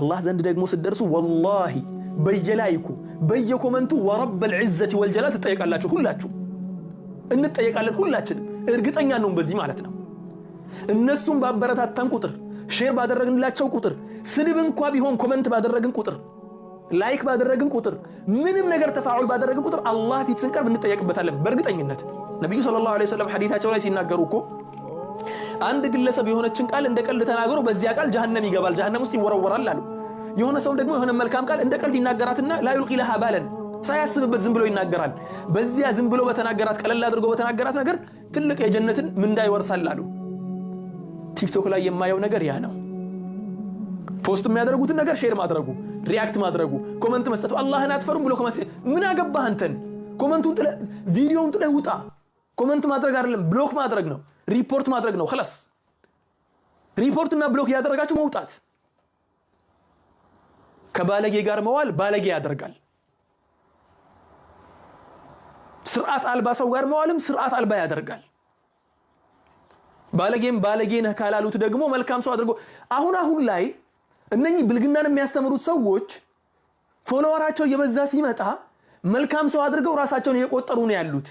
አላህ ዘንድ ደግሞ ስትደርሱ ወላሂ በየላይኩ በየኮመንቱ ወረበል ዒዘቲ ወልጀላል ትጠየቃላችሁ። ሁላችሁ እንጠየቃለን፣ ሁላችንም እርግጠኛ ነው በዚህ ማለት ነው። እነሱን ባበረታታን ቁጥር፣ share ባደረግንላቸው ቁጥር፣ ስድብ እንኳ ቢሆን comment ባደረግን ቁጥር፣ like ባደረግን ቁጥር፣ ምንም ነገር ተፋዑል ባደረግን ቁጥር አላህ ፊት ስንቀርብ እንጠየቅበታለን በእርግጠኝነት። ነቢዩ صلى الله عليه وسلم ሐዲታቸው ላይ ሲናገሩ እኮ አንድ ግለሰብ የሆነችን ቃል እንደ ቀልድ ተናግሮ በዚያ ቃል ጀሀነም ይገባል፣ ጀሀነም ውስጥ ይወረወራል አሉ። የሆነ ሰው ደግሞ የሆነ መልካም ቃል እንደ ቀልድ ይናገራትና لا يلقي لها بالا ሳያስብበት ዝም ብሎ ይናገራል። በዚያ ዝም ብሎ በተናገራት፣ ቀለል አድርጎ በተናገራት ነገር ትልቅ የጀነትን ምንዳ ይወርሳል አሉ። ቲክቶክ ላይ የማየው ነገር ያ ነው። Post የሚያደርጉትን ነገር share ማድረጉ፣ react ማድረጉ፣ comment መስጠቱ፣ አላህን አትፈሩም ብሎ comment፣ ምን አገባህ አንተን? Comment ኡን ጥለህ፣ ቪዲዮውን ጥለህ ውጣ። Comment ማድረግ አይደለም፣ block ማድረግ ነው፣ ሪፖርት ማድረግ ነው። خلاص፣ ሪፖርት እና block ያደረጋችሁ መውጣት። ከባለጌ ጋር መዋል ባለጌ ያደርጋል። ስርዓት አልባ ሰው ጋር መዋልም ስርዓት አልባ ያደርጋል። ባለጌም ባለጌ ነህ ካላሉት ደግሞ መልካም ሰው አድርጎ፣ አሁን አሁን ላይ እነኚህ ብልግናን የሚያስተምሩት ሰዎች follower ኣቸው እየበዛ ሲመጣ መልካም ሰው አድርገው ራሳቸውን እየቆጠሩ ነው ያሉት።